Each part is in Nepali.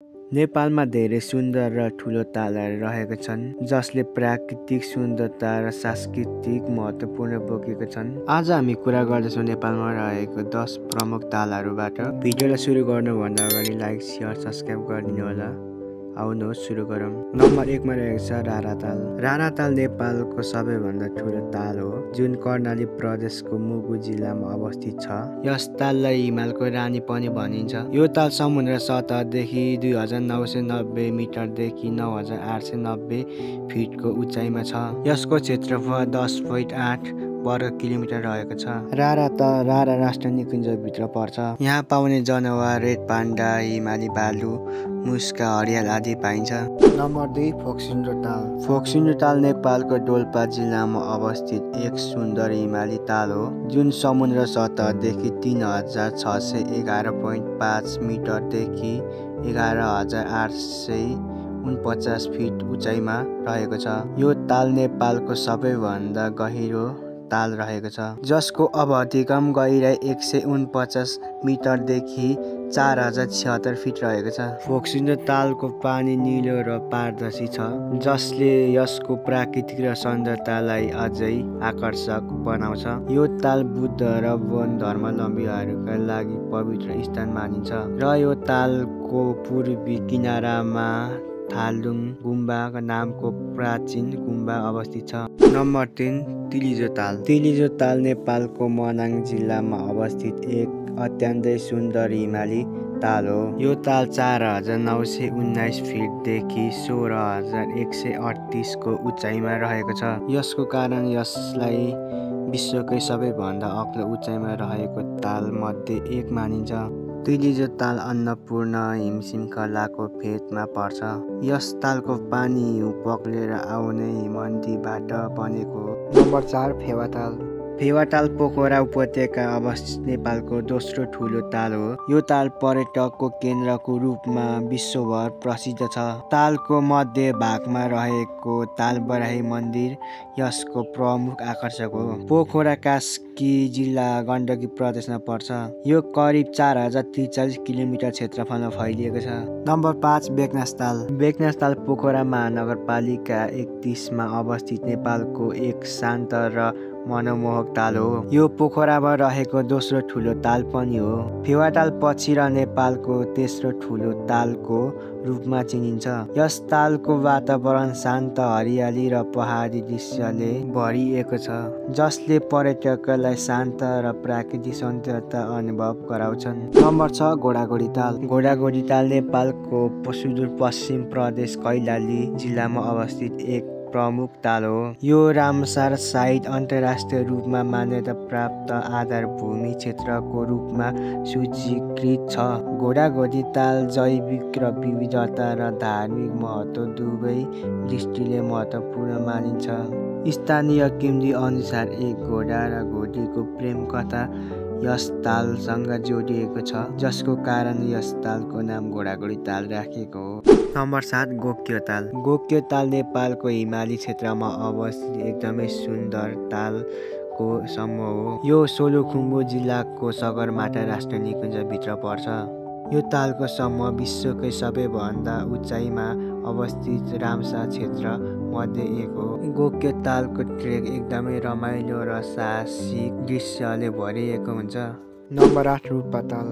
नेपालमा धेरै सुन्दर र ठूलो तालहरू रहेका छन् जसले प्राकृतिक सुन्दरता र सांस्कृतिक महत्त्वपूर्ण बोकेका छन्। आज हामी कुरा गर्दैछौँ नेपालमा रहेको 10 प्रमुख तालहरूबाट। भिडियोलाई सुरु गर्नुभन्दा अगाडि लाइक, शेयर, सब्स्क्राइब गरिदिनु होला। आउनुहोस् सुरु गरौँ। नम्बर 1 मा रहेको छ रारा ताल। रारा ताल नेपालको सबैभन्दा ठूलो ताल हो जुन कर्णाली प्रदेशको मुगु जिल्लामा अवस्थित छ। यस ताललाई हिमालको रानी पनि भनिन्छ। यो ताल समुद्र सतहदेखि 2990 मिटरदेखि 9890 फिटको उचाइमा छ। यसको क्षेत्रफल 10.8 वर्ग किलोमिटर रहेको छ। रारा राष्ट्रिय निकुञ्जभित्र पर्छ। यहाँ पाउने जनावर रेड पान्डा, हिमाली भालु, मुस्का, हरियाल आदि पाइन्छ। नम्बर 2 फोक्सुन्डो ताल। फोक्सुन्डो ताल नेपालको डोल्पा जिल्लामा अवस्थित एक सुन्दर हिमाली ताल हो जुन समुद्र सतहदेखि 3611.5 मिटरदेखि 11849 फिट उचाइमा रहेको छ। यो ताल नेपालको सबैभन्दा गहिरो ताल रहेको छ जसको अधिकतम गहिराई 149 मिटरदेखि 4076 फिट रहेको छ। फोक्सुन्डो तालको पानी निलो र पारदर्शी छ जसले यसको प्राकृतिक र सौन्दर्यतालाई अझै आकर्षक बनाउँछ। यो ताल बुद्ध र बौद्ध धर्मावलम्बीहरूका लागि पवित्र स्थान मानिन्छ र यो तालको पूर्वी किनारामा थालुङ गुम्बा नामको प्राचीन गुम्बा अवस्थित छ। नम्बर 3 तिलिजो ताल। तिलिजो ताल नेपालको मनाङ जिल्लामा अवस्थित एक अत्यन्तै सुन्दर हिमाली ताल हो। यो ताल 4919 फिटदेखि 16138 को उचाइमा रहेको छ। यसको कारण यसलाई विश्वकै सबैभन्दा अग्लो उचाइमा रहेको ताल मध्ये एक मानिन्छ। तिलिजो ताल अन्नपूर्ण हिमश्रृङ्खलाको फेदमा पर्छ। यस तालको पानी हिउँ पग्लेर आउने हिमनदीबाट बनेको हो। नम्बर 4 फेवा ताल। फेवा ताल पोखरा उपत्यका अवस्थित नेपालको दोस्रो ठूलो ताल हो। यो ताल पर्यटकको केन्द्रको रूपमा विश्वभर प्रसिद्ध छ। तालको मध्य भागमा रहेको तालबराही मन्दिर यसको प्रमुख आकर्षक हो। पोखरा कास्की जिल्ला गण्डकी प्रदेशमा पर्छ। यो करिब 4043 किलोमिटर क्षेत्रफलमा फैलिएको छ। नम्बर 5 बेकनास ताल। बेकनास ताल पोखरा महानगरपालिका 31 मा अवस्थित नेपालको एक शान्त र मनमोहक ताल हो। यो पोखरामा रहेको दोस्रो ठूलो ताल पनि हो। फेवा ताल पछि र नेपालको तेस्रो ठूलो तालको रूपमा चिनिन्छ। यस तालको वातावरण शान्त, हरियाली र पहाडी दृश्यले भरिएको छ जसले पर्यटकलाई शान्त र प्राकृतिक सौन्दर्यता अनुभव गराउँछन्। नम्बर 6 घोडाघोडी ताल। घोडाघोडी ताल नेपालको सुदूरपश्चिम प्रदेश कैलाली जिल्लामा अवस्थित एक प्रमुख ताल हो। यो रामसार साइट अन्तर्राष्ट्रिय रूपमा मान्यता प्राप्त आधारभूमि क्षेत्रको रूपमा सूचीकृत छ। घोडाघोडी ताल जैविक र विविधता र धार्मिक महत्त्व दुवै दृष्टिले महत्त्वपूर्ण मानिन्छ। स्थानीय किम्दी अनुसार एक घोडा र घोडीको प्रेम कथा यस तालसँग जोडिएको छ जसको कारण यस तालको नाम घोडाघोडी ताल राखिएको हो। नम्बर 7 गोक्यो ताल। गोक्यो ताल नेपालको हिमाली क्षेत्रमा अवस्थित एकदमै सुन्दर तालको समूह हो। यो सोलुखुम्बु जिल्लाको सगरमाथा राष्ट्रिय निकुञ्जभित्र पर्छ। यो तालको समूह विश्वकै सबैभन्दा उचाइमा अवस्थित रामसार क्षेत्र मध्ये एक हो। गोक्यो तालको ट्रेक एकदमै रमाइलो र साहसिक दृश्यले भरिएको हुन्छ। नम्बर 8 रूपा ताल।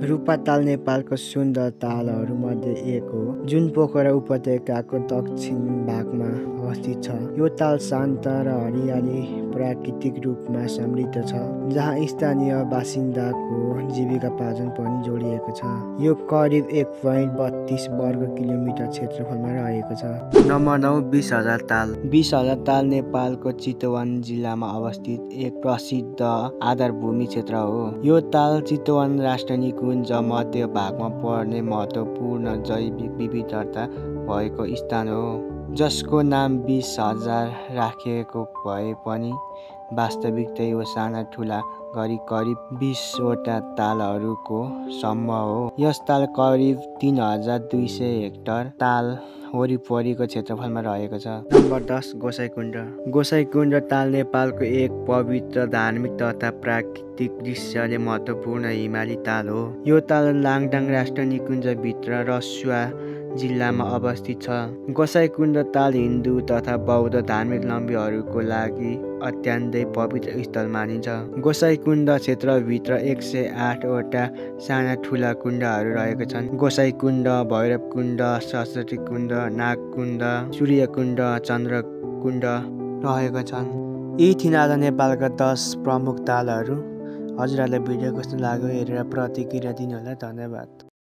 रूपा ताल नेपालको सुन्दर तालहरूमध्ये एक हो जुन पोखरा उपत्यकाको दक्षिण भागमा अवस्थित छ। यो ताल शान्त र हरियाली प्राकृतिक रूपमा समृद्ध छ जहाँ स्थानीय बासिन्दाको जीविकोपार्जन पनि जोडिएको छ। यो करिब 1.32 वर्ग किलोमिटर क्षेत्रफलमा रहेको छ। नम्बर 9 20,000 ताल। 20,000 ताल नेपालको चितवन जिल्लामा अवस्थित एक प्रसिद्ध आधारभूमि क्षेत्र हो। यो ताल चितवन राष्ट्रिय निकुञ्ज मध्य भागमा पर्ने महत्त्वपूर्ण जैविक विविधता भएको स्थान हो जसको नाम 20,000 राखिएको भए पनि वास्तविकता यो साना ठुला गरी करिब 20वटा तालहरूको समूह हो। यस ताल करिब 3200 हेक्टर ताल वरिपरिको क्षेत्रफलमा रहेको छ। नम्बर 10 गोसाइँकुण्ड। गोसाइँकुण्ड ताल नेपालको एक पवित्र धार्मिक तथा प्राकृतिक दृश्यले महत्त्वपूर्ण हिमाली ताल हो। यो ताल लाङटाङ राष्ट्रिय निकुञ्जभित्र रसुवा जिल्लामा अवस्थित छ। गोसाइँकुण्ड ताल हिन्दू तथा बौद्ध धर्मावलम्बीहरूको लागि अत्यन्तै पवित्र स्थल मानिन्छ। गोसाइँकुण्ड क्षेत्रभित्र 108वटा साना ठुला कुण्डहरू रहेका छन्। गोसाइँकुण्ड, भैरवकुण्ड, सरस्वतीकुण्ड, नागकुण्ड, सूर्यकुण्ड, चन्द्रकुण्ड रहेका छन्। यी थिइन आज नेपालका 10 प्रमुख तालहरू। हजुरहरूलाई भिडियो कस्तो लाग्यो हेरेर प्रतिक्रिया दिनुहोला। धन्यवाद।